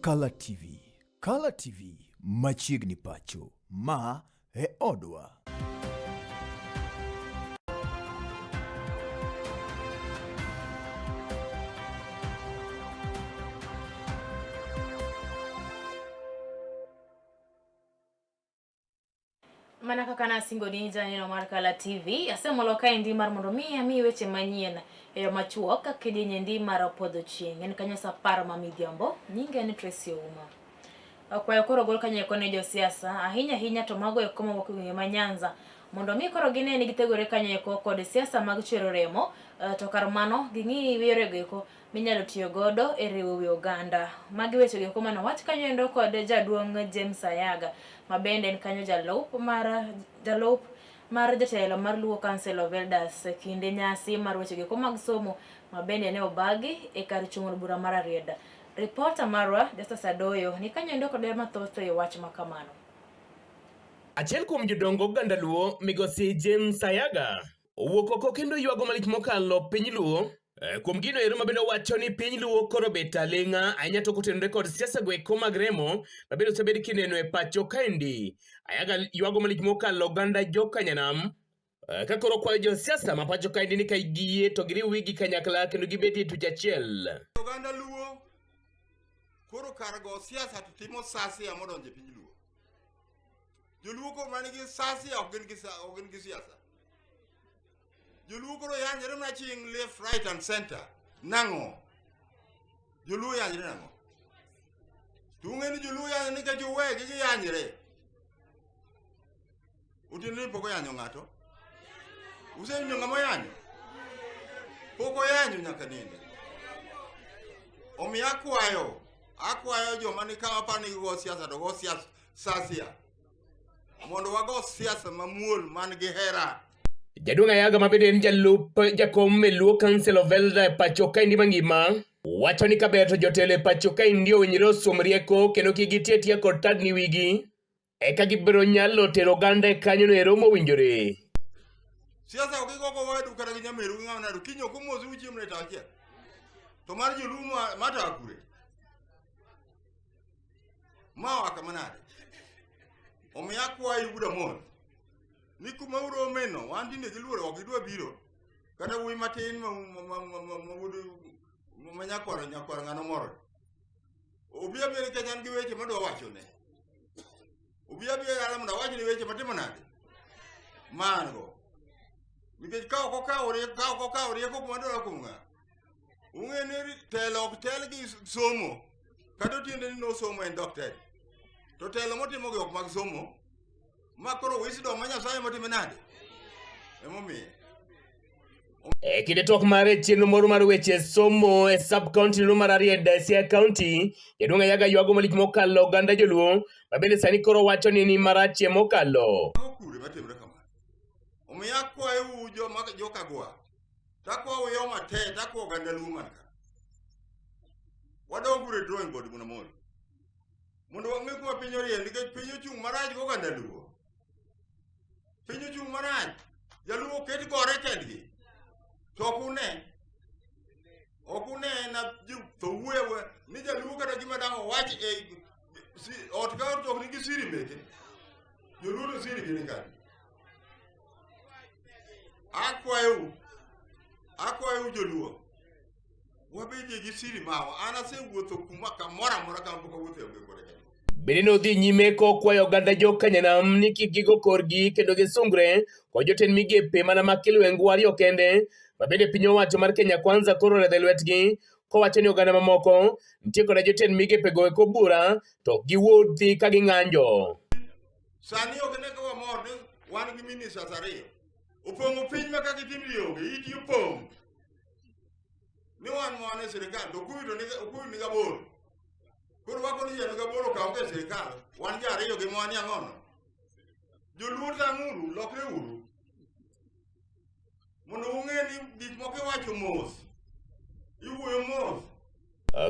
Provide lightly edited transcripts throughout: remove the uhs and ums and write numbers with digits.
Kala TV. Kala TV machiegni pacho. Ma e odwa. Mana kaka nasingoni janeno mar Kala TV, asemolo kaendi mar mondo mi ami weche manyien e yo machuok kidienyendi mar podho chieng'. En kanyo sa apar ma midhiambo, nyinge en Tracy Ouma. Okwayo koro gol kanyo eko ne josiasa, ahinya ahinya to mago eko mawuok e gwenge ma Nyanza, mondo mi koro gine ni githegore kanyo eko kod siasa mag chwero remo, eh, to kar mano ging'i yorego eko minyalo tiyo godo e riwo wi oganda. Magi weche go mane owach kanyo endo kod jaduong' James Ayaga ma bende en kanyo jalup mar jalup mar jatelo mar Luo Council of Elders e kinde nyasi mar weche go mag somo ma bende ne obagi e kar chung' od bura mar Rarieda. Ripota marwa Justus Adoyo ni kanyo endo kod ler mathoth e wach ma kamano. Achiel kuom jodong oganda Luo, Migosi James Ayaga, owuok oko kendo ywago malich mokalo piny Luo eh, kuom gino ero mabende owacho ni piny Luo koro bet aling'a ahinya to kotenore kod siasa go eko mag remo mabende osebed kineno e pacho kaendi. Ayaga ywago malich mokalo oganda jokanyanam eh, ka koro kwayo josiasa ma pacho kaendi ni ka giyie to giriw wigi kanyakla kendo gibedie e tuch achiel. Oganda Luo koro kar go siasa to timo sasia modonjo e piny Luo. Joluo koro man gi sasia ok gin gi ok gin gi siasa. Joluo koro yanyore mana chieng' left, right and center. Nang'o? Joluo yanyre nang'o? To ung'e ni joluo yanyre nikech uwegi giyanyre. Otieno ni pok oyanyo ng'ato? Usewinjo ng'ama oyanyo? Pok oyanyo nyaka nende. Omiyo akwayo, akwayo joma ni ka aparo ni gigo siasa to go siasa sasia mondo wago siasa mamuol man gi hera. Jaduong' Ayaga ma bende en jalup jakom e Luo Council of Elder e pacho kaendi mangima wacho ni kaber to jotelo e pacho kaendi owinjore osom rieko kendo kik giti atiya kod tagni wigi eka gibiro nyalo tero oganda e kanyono e romo owinjore. Siasa ok igo go wadu kata gi nyameru gi ng'ama nadu kiny ok umosu uchiemo e tawo achiel. To mar joluo ma ma tawa kure? Ma waka manade? Omiyo akwayo wuod Amon ni kuma uromeno wan tinde giluoro ok gidwa biro kata wuoyi matin ma ma ma ma ma wuod ma nyakwaro nyakwar ng'ano moro obi abira nikech an gi weche madwa wachone obi abira dala mondo awachne weche matimo nade ma an go nikech ka ok okawo rieko ka ok okawo rieko kuma dwaro kuom ng'a Ung'e ni telo ok tel gi somo. Kata otiende ni nosomo en doctor. To telo motimo gi ok mag somo. Ma koro wisdom ma Nyasaye motime nade? Emomiyo. E kinde twak mare chenro moro mar weche somo e sub county no mar Rarieda e Siaya County, jaduong' Ayaga ywago malich mokalo oganda joluo ma bende sani koro wacho ni ni marachie mokalo. Mago kure matimre kamano. Omiyo akwayou joma jokagwa Takwa uyo mate, takwa oganda Luo man ka. Wadog uru e drawing board mondo amor. Mondo wang'e kuma piny orie nikech piny ochung' marach gi oganda Luo. Piny ochung' marach. Jaluo oket gore kendgi. To ok une. Ok une na ji to wuoyo awuoya ni jaluo kata gima dang' owach e si, ot ka ot ok nigi siri meke. Joluo to siri gi ni kanye? Akwayou, akwayou joluo, wabedie gi siri mawa. An asewuotho kuma kamoro amora kama pok awuothe onge kode kanyo. Bende nodhi nyime kokwayo oganda jokanyanam ni kik gigo korgi kendo gisungre kod jotend migepe mana ma Kilwengu ariyo kende ma bende piny owacho mar Kenya Kwanza koro oredho e lwetgi kowacho ni oganda mamoko nitie koda jotend migepego eko bura to ok giwuothi ka ging'anjo. Sani ok ne ka wamor ni wan gi ministers ariyo. Opong'o piny ma kaka itim onge, iti opong'. Ni wan ma wan e sirikal, to Okuyu to nigi Okuyu nigi aboro. Koro wako ni nigi aboro ka onge e sirikal, wan ji ariyo gi ma wan ang'ono. Joluo tang'uru, lokre uru. Mondo ung'e ni gik moko iwacho mos. Iwuoyo mos.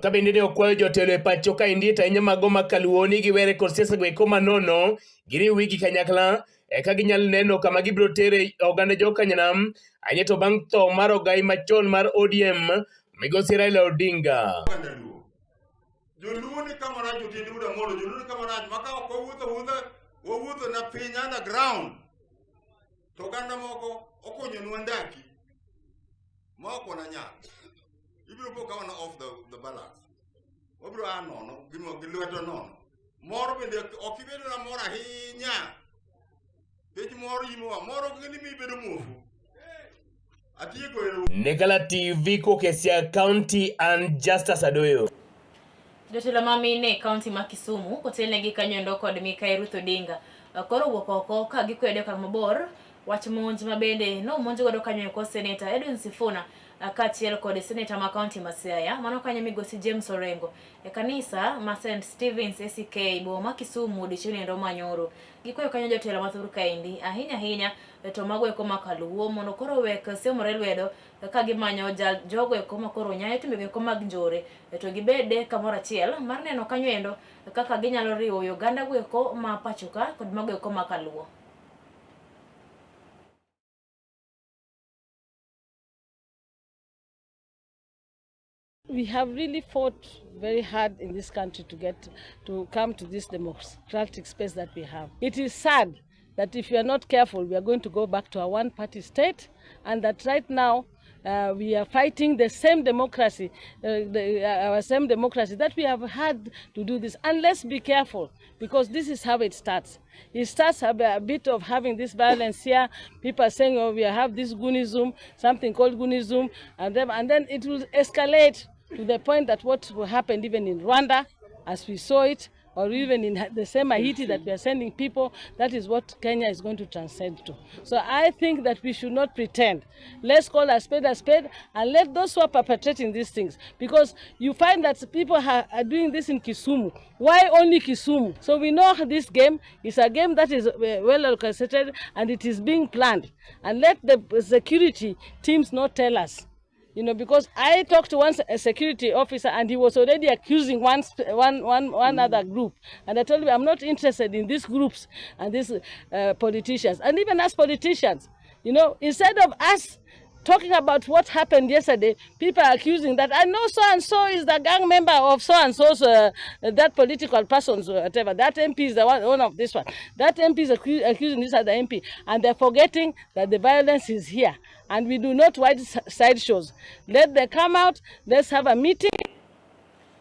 Ka bende ne okwayo jotelo e pacho kaendi to ahinya mago ma kaluo ni giwere kod siasa go eko manono giriw wigi kanyakla eka ginyal neno kama gibiro tere oganda jokanyanam ahinya to bang' tho mar ogai machon mar ODM migosi Raila Odinga. Oganda Luo. Joluo ni kama rach otiende wuod Amolo, joluo ni kama rach ma ka ok wawuotho awuotha, wawuotho na piny underground. To oganda moko okonyonwa ndaki ma ok wananyal. Ibiro po ka wan off the balance. Wabiro a nono gi lwedo nono. Mor bende ok ibedo na mor ahinya. Nikech mor imowa, mor ok ni mi ibedo muofu. Atieko ero. Negala TV kokesia County and Justus Adoyo. Jotelo ma mine e kaunti ma Kisumu kotelnegi kanyoendo kod Mikai Ruth Odinga koro owuok oko ka gikwedo e okang' mabor wach monj ma bende nomonj godo kanyo eko Seneta Edwin Sifuna kaachiel kod seneta ma kaunti ma Siaya mano kanyo migosi James Orengo e kanisa ma St Stevens ACK boma ma Kisumu odiochieng' endo manyoro. Gikwayo kanyo jotelo mathoth kaendi ahinya ahinya to mago eko ma kaluo mondo koro owek siemore lwedo ka gimanyo jogo eko ma koro nyayo timbego eko mag njore to gibed kamoro achiel mar neno kanyo endo kaka ginyalo riwo oganda go eko ma pachoka kod mago eko ma kaluo. We have really fought very hard in this country to get to come to this democratic space that we have. It is sad that if we are not careful, we are going to go back to a one-party state, and that right now we are fighting the same democracy, our same democracy that we have had to do this. And let's be careful, because this is how it starts. It starts a bit of having this violence here. People are saying, oh, we have this Goonism, something called Goonism, and then it will escalate to the point that what happened even in Rwanda, as we saw it, or even in the same Haiti that we are sending people, that is what Kenya is going to transcend to. So I think that we should not pretend. Let's call a spade and let those who are perpetrating these things, because you find that people are doing this in Kisumu. Why only Kisumu? So we know this game is a game that is well orchestrated and it is being planned. And let the security teams not tell us. You know, because I talked to one security officer and he was already accusing one other group. And I told him, I'm not interested in these groups and these politicians. And even as politicians, you know, instead of us talking about what happened yesterday, people are accusing that I know so-and-so is the gang member of so-and-so's, that political person's, whatever. That MP is the one of this one. That MP is accusing this other MP. And they're forgetting that the violence is here. And we do not want sideshows. Let them come out. Let's have a meeting.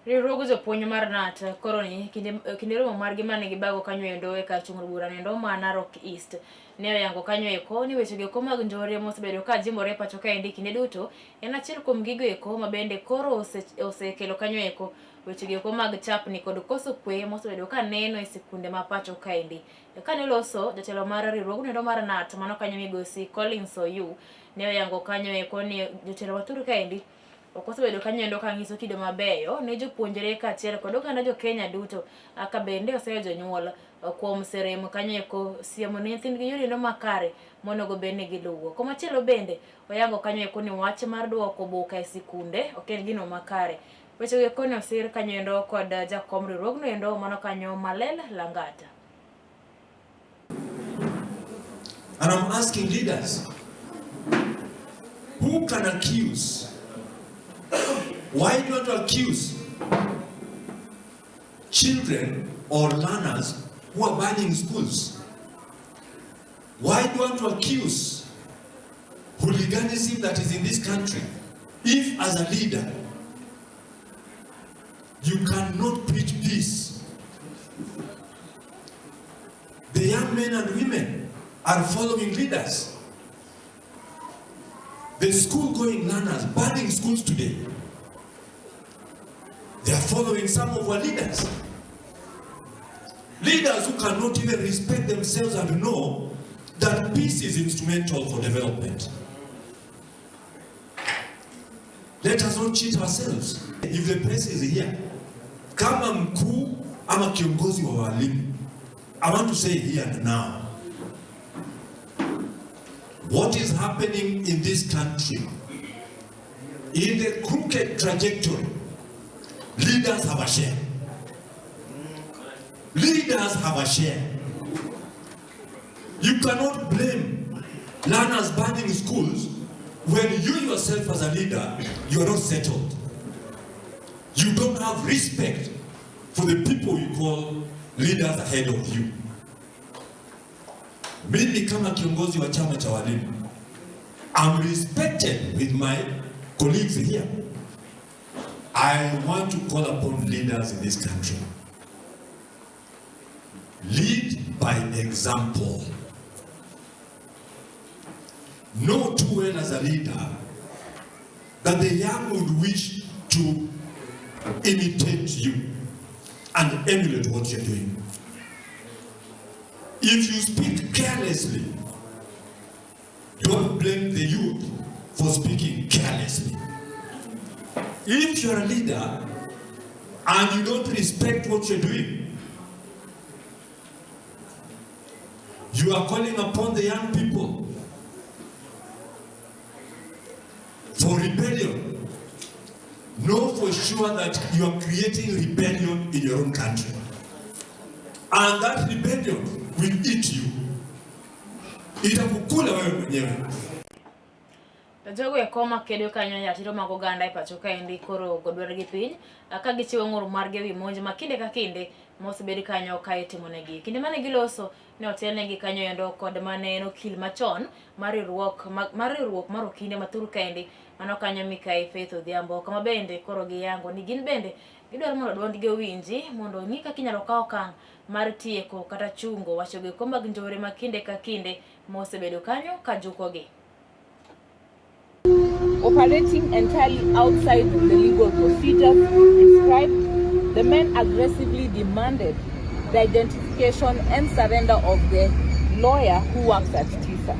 Riwruog jopuonj mar KNUT koro ni kinde romo margi mane gibago kanyo endo e kar chung' bura nendo ma Narok East ne oyango kanyo eko ni weche eko mag njore mosebedo ka jimore pacho kaendi kinde duto en achiel kuom gigo eko ma bende koro osekelo kanyo eko weche eko mag chapni kod koso kwe mosebedo ka neno e sikunde ma pacho kaendi. Kane oloso jatelo mar riwruogno endo mar KNUT mano kanyo migosi Collins Oyu ne oyango kanyo eko ni jotelo mathur kaendi ok osebedo kanyo endo ka nyiso kido mabeyo ne jopuonjre kaachiel kod oganda jo Kenya duto ka bende oseyo jonyuol kuom seremo kanyo eko siemo ne nyithindgi yore endo makare monego bed ni giluwo. Komachielo bende oyango kanyo eko ni wach mar duoko boka e sikunde ok en gino makare. Wechego eko ne osir kanyo endo kod jakom riwruogno endo mano kanyo Malel Langata. And I'm asking leaders, who can accuse? Why do you want to accuse children or learners who are burning schools? Why do you want to accuse hooliganism that is in this country? If as a leader, you cannot preach peace, the young men and women are following leaders. The school-going learners burning schools today, they are following some of our leaders. Leaders who cannot even respect themselves and know that peace is instrumental for development. Let us not cheat ourselves. If the press is here, kama mkuu ama kiongozi wa walimu, I want to say here and now, what is happening in this country, in the crooked trajectory, leaders have a share. Leaders have a share. You cannot blame learners burning schools when you yourself as a leader, you are not settled. You don't have respect for the people you call leaders ahead of you. Mimi kama kiongozi wa chama cha walimu, I'm respected with my colleagues here. I want to call upon leaders in this country. Lead by example. Know too well as a leader that the young would wish to imitate you and emulate what you're doing. If you speak carelessly, don't blame the youth for speaking carelessly. If you're a leader and you don't respect what you're doing, you are calling upon the young people for rebellion. Know for sure that you are creating rebellion in your own country. And that rebellion will eat you. Itakukula wewe mwenyewe. To jogo eko makedo kanyo ratiro mag oganda e pacho kaendi koro ogo dwargi piny ka gichiwo ng'ur margi ewi monj ma kinde ka kinde mosebed kanyo ka itimonegi. Kinde mane giloso ne otelnegi kanyo endo kod mane en okil machon mar riwruok mar okinde mathur kaendi mano kanyo Mikai Faith Odhiambo kama bende koro giyango ni gin bende gidwaro mondo duondgi owinji mondo ong'i kaka inyalo kaw okang' mar tieko kata chungo wachogo eko mag njore ma kinde ka kinde mosebedo kanyo ka jukogi. Operating entirely outside the legal procedures prescribed, the men aggressively demanded the identification and surrender of the lawyer who works at TISA.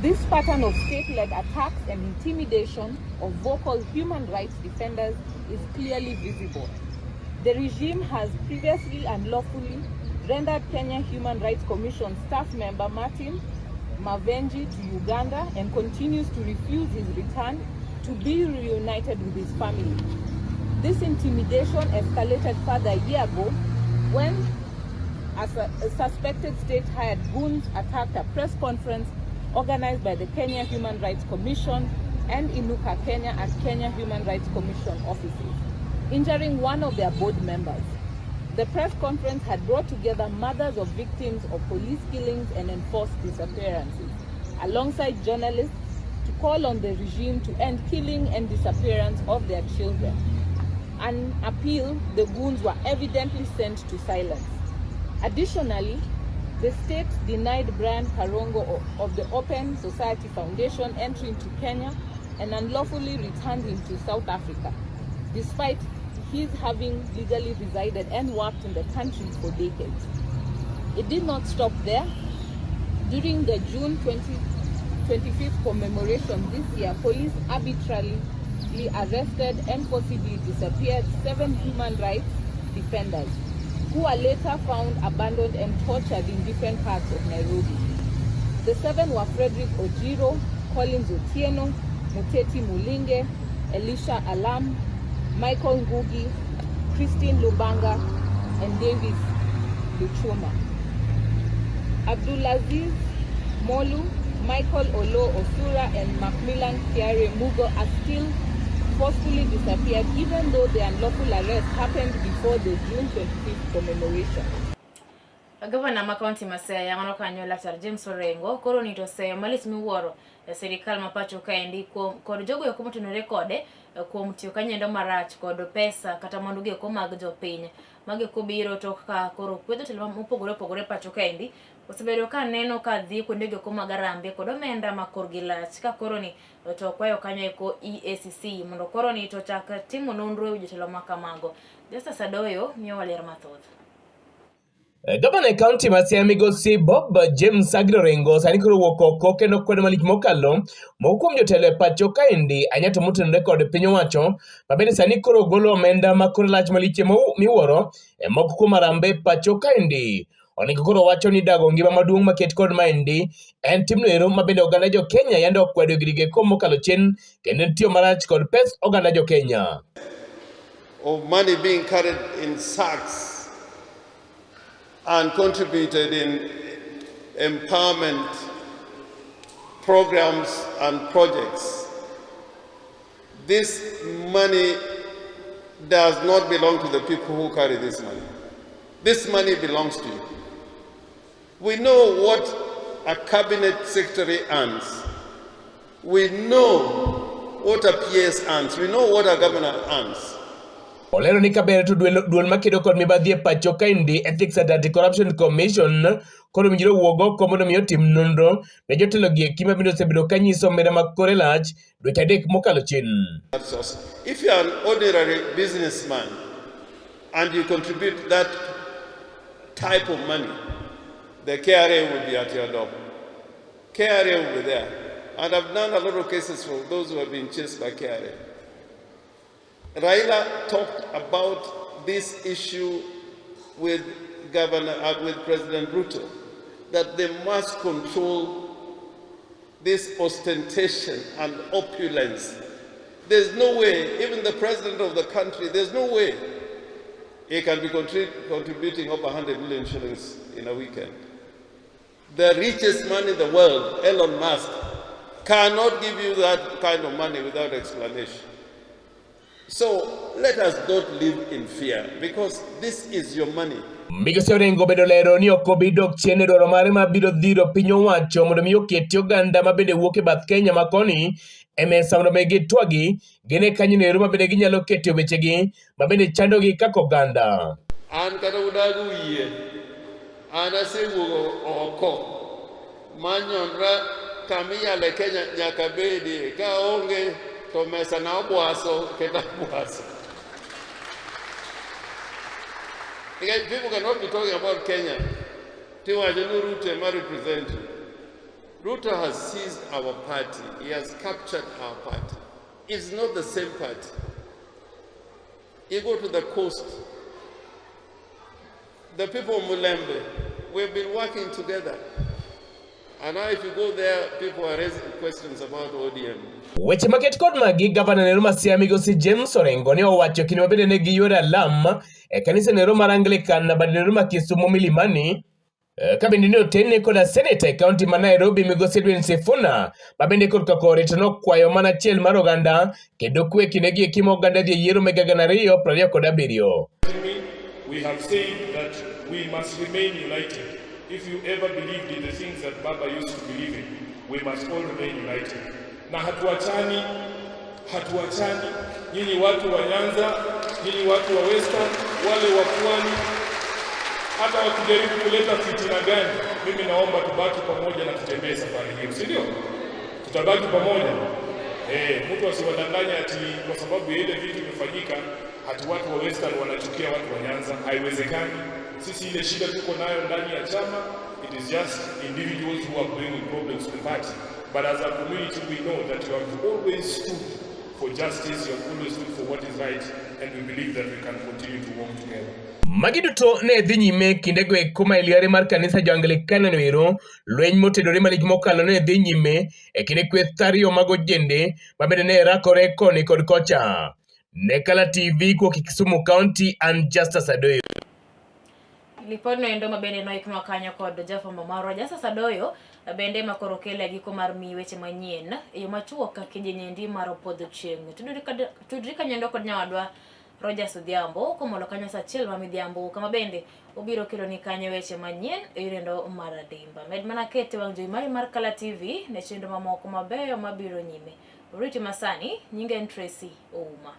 This pattern of state-led attacks and intimidation of vocal human rights defenders is clearly visible. The regime has previously unlawfully rendered Kenya Human Rights Commission staff member Martin Mavenji to Uganda and continues to refuse his return to be reunited with his family. This intimidation escalated further a year ago when a suspected state-hired goons attacked a press conference organized by the Kenya Human Rights Commission and Inuka Kenya at Kenya Human Rights Commission offices, injuring one of their board members. The press conference had brought together mothers of victims of police killings and enforced disappearances, alongside journalists, to call on the regime to end killing and disappearance of their children. An appeal the goons were evidently sent to silence. Additionally, the state denied Brian Karongo of the Open Society Foundation entry into Kenya and unlawfully returned him to South Africa, despite his having legally resided and worked in the country for decades. It did not stop there. During the June 25th commemoration this year, police arbitrarily arrested and forcibly disappeared 7 human rights defenders, who were later found abandoned and tortured in different parts of Nairobi. The 7 were Frederick Ojiro, Collins Otieno, Muteti Mulinge, Elisha Alam, Michael Ngugi, Christine Lubanga, and Davis Luchuma. Abdulaziz Molu, Michael Olo Osura, and Macmillan Kiare Mugo are still forcefully disappeared, even though the unlawful arrest happened before the June 25th commemoration. Gavana ma kaunti ma Siaya mano kanyo Laktar James Orengo koro nito seyo malich miwuoro e sirikal ma pacho kaendi kod jogo eko motenore kode kuom tiyo kanyendo marach kod pesa kata mwandu gi eko mag jopiny. Magi eko biro tok ka koro kweth jotelo mopogore opogore pacho kaendi osebedo ka neno ka dhi kuonde gi eko mag arambe kod omenda ma korgi lach ka koro ni to kwayo kanyo eko EACC mondo koro ni to chak timo nonro e wi jotelo ma kamago. Justus Adoyo miyowa ler mathoth. Gavana e kaunti ma Siaya migosi Bob James Agri Orengo sani koro owuok oko kendo kwedo malich mokalo moko kuom jotelo e pacho kaendi ahinya to motenore kod piny owacho ma bende sani koro golo omenda ma kore lach malich miwuoro e moko kuom arambe pacho kaendi. Orengo koro wacho ni dago ngima maduong' maket kod maendi en timno ero ma bende oganda jo Kenya yande okwedo e gige mokalo chien kendo en tiyo marach kod pes oganda jo Kenya. Of money being carried in sacks and contributed in empowerment programs and projects. This money does not belong to the people who carry this money. This money belongs to you. We know what a cabinet secretary earns. We know what a PS earns. We know what a governor earns. Olero ni kaber to duol makedo kod mibadhi e pacho kaendi Ethics and Anti-Corruption Commission koro owinjore owuog oko mondo mi otim nonro ne jotelo gi eki ma bende osebedo ka nyiso omenda ma kore lach dweche adek mokalo chien. If you are an ordinary businessman and you contribute that type of money, the KRA will be at your door. KRA will be there. And I've done a lot of cases for those who have been chased by KRA. Raila talked about this issue with Governor, with President Ruto, that they must control this ostentation and opulence. There's no way, even the president of the country, there's no way he can be contributing over 100 million shillings in a weekend. The richest man in the world, Elon Musk, cannot give you that kind of money without explanation. So let us not live in fear, because this is your money. Migosi Orengo bedo lero ni ok obi dok chien e dwaro mare mar biro dhiro piny owacho mondo mi oketi oganda ma bende wuok e bath Kenya ma koni e mesa mondo mi gitwagi gine kanyo ero ma bende ginyalo keto wechegi ma bende chandogi kaka oganda. An kata udag uyie, an asewuok oko manyonra kama iyale Kenya nyaka bedie, ka onge to mesa na obwaso kendo obwaso. Because people cannot be talking about Kenya. Tiwacho ni Ruto ema represent you. Ruto has seized our party. He has captured our party. It's not the same party. You go to the coast. The people of Mulembe, we've been working together. And now if you go there, people are raising questions about ODM. Weche maket kod magi, gavana nero ma Siaya migosi James Orengo ne owacho kinde mabende ne giyudo alam e kanisa nero mar Anglican bad nero ma Kisumu Milimani ka bende ne otene koda seneta e kaunti ma Nairobi migosi Edwin Sifuna ma bende korka kore to nokwayo mana achiel mar oganda kendo kwe kinde gi eki ma oganda dhi e yiero mega 2027. We have said that we must remain united. If you ever believed in the things that Baba used to believe in, we must all remain united. Na hatuachani, hatuachani. Nyinyi watu wa Nyanza, nyinyi watu wa Western, wale wa Pwani, hata wakijaribu kuleta fitina gani, mimi naomba tubaki pamoja na tutembee safari hiyo, si ndio? Tutabaki pamoja. Mtu asiwadanganye ati kwa sababu ya ile vitu imefanyika ati watu wa Western wanachukia watu wa Nyanza. Haiwezekani. Sisi ile shida tuko nayo ndani ya chama, it is just individuals who are bringing problems to the party. But as a community we know that you have always stood for justice, you have always stood for what is right, and we believe that we can continue to work together. Magi duto ne dhi nyime kindego eko ma eliare mar kanisa jo-Anglikana no ero, lweny motedore malich mokalo ne dhi nyime e kinde kweth ariyo mag ojende ma bende ne rakore koni kod kocha. Ne Kala TV kuok e Kisumu County, an Justus Adoyo. Lipodno endo mabende noiknwa kanyo kod jafwambo marwa Justus Adoyo bende makoro kele e giko mar miyi weche manyien e yo machuok kijenyendi mar opodho chieng'. Tudri kanyo kod nyawadwa Rogers Odhiambo komolo kanyo saa achiel ma midhiambo kama bende obiro keloni kanyo weche manyien e yorendo mar adimba. Med mana kete wang' jowi mari mar Kala TV ne chenro mamoko mabeyo mabiro nyime. Oriti masani, nyinga en Tracy Ouma.